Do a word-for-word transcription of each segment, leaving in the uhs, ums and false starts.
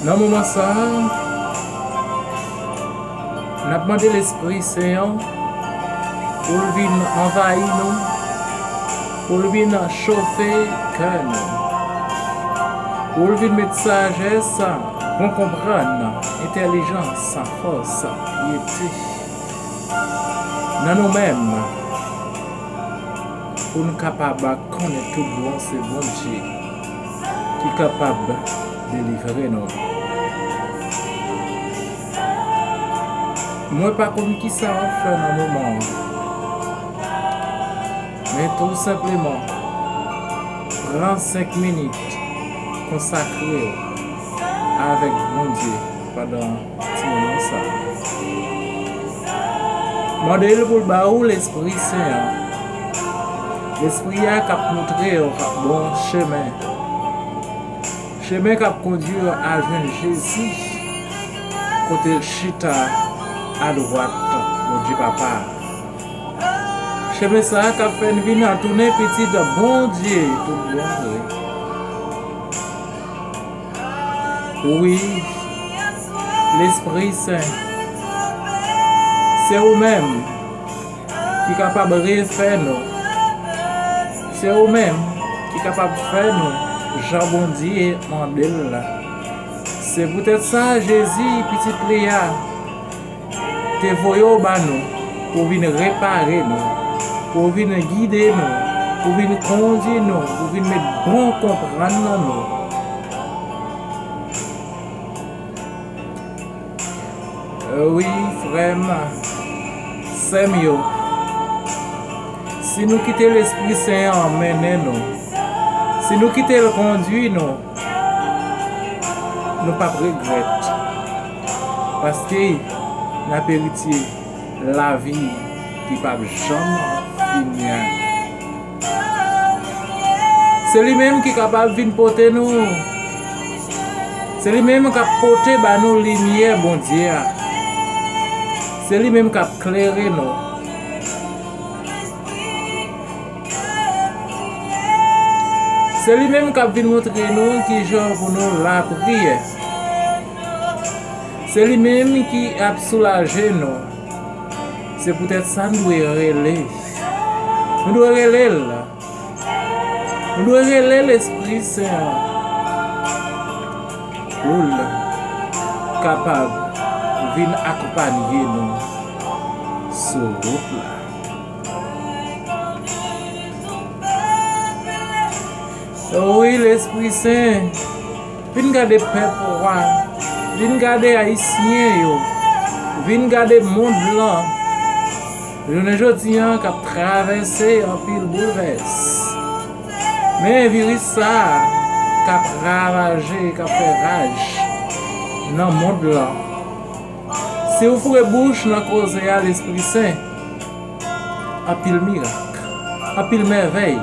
Nan moman sa a, n ap mande Lespri Sen an pou l vin anvayi nou, pou l vin chofe kè nou, pou l vin met sajès, bon konprann, entèlijans, fòs, pyete nan nou menm, pou n kapab konnen toutbon se Bondye ki kapab delivre nou. Mwen pa konn kisa w ap fè nan moman an, men tou senpleman, pran senk minit, konsakre w avèk Bondye pandan ti moman sa a. Mande l pou l ba ou Lespri Sen an. Lespri a k ap montre w bon chemen. Chemen k ap kondui w al jwenn Jezi, kote l chita adwat Bondye Papa a. Chemen sa a k ap fè n vin tounen pitit Bondye tout bon vre. Wi, Lespri Sen, se ou menm ki kapab refè nou. Se ou menm ki kapab fè nou jan Bondye mande l la. Se poutèt sa, Jezi, Pitit li a, te voye w ba nou pou w vin repare nou, pou w vin gide nou, pou w vin kondui nou, pou w vin met bon konprann nan nou. Wi, frè m, sè m yo, si nou kite Lespri Sen an mennen nou, si nou kite l kondui nou, nou p ap regrèt, paske n ap eritye lavi ki p ap janm fini an. Se li menm ki kapab vin pote nou. Se li menm k ap pote ba nou limyè Bondye a. Se li menm k ap klere nou. Se li menm k ap vin montre nou kijan pou nou lapriyè. Se li menm ki ap soulaje nou. Se poutèt sa n dwe rele. Nou dwe rele l. Nou dwe rele Lespri Sen an pou l kapab vin akonpanye nou sou wout la. Wi, Lespri Sen, vin gade pèp ou a, vin gade Ayisyen yo, vin gade mond lan. Jounen jodi a k ap travèse anpil boulvès. Men viris sa a k ap ravaje, k ap fè raj nan mond lan. Si w foure bouch nan koze a, Lespri Sen, anpil mirak, anpil mèvèy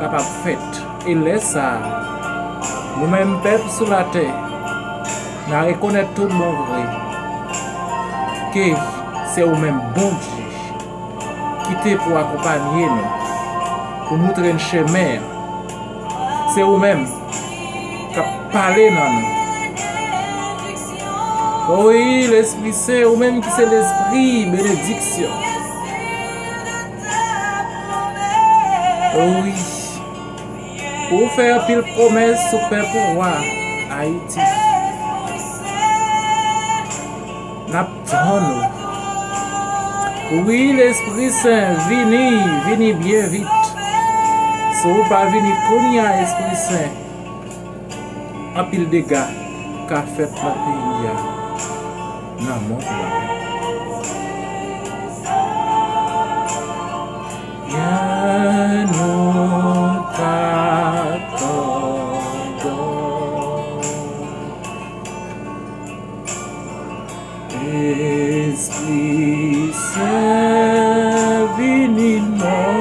kapab fèt. E lè sa a, nou menm pèp sou latè, n a rekonèt tout bon vre ke se ou menm, Bondye, ki te pou akonpanye nou, pou moutre n chemen an. Se ou menm k ap pale nan nou. O wi, Lespri Sen, ou menm ki se Lespri benediksyon. O wi, ou fè anpil pwomès sou pèp ou a, Ayiti. N ap tann ou. Wi, Lespri Sen, vini, vini byen vit. Si w pa vini kounye a, Lespri Sen, anpil dega ka fèt nan peyi a, nan mond lan. Byen nou t atann ou. Lespri Sen, vini nan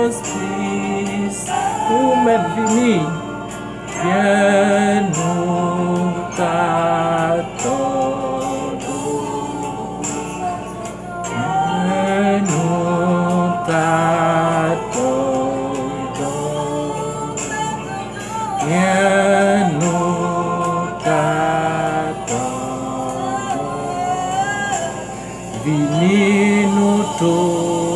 Lespri Sen, ou mèt vini. Byen nou t atann ou. Byen nou t atann ou. Byen nou t atann Vini nou tou.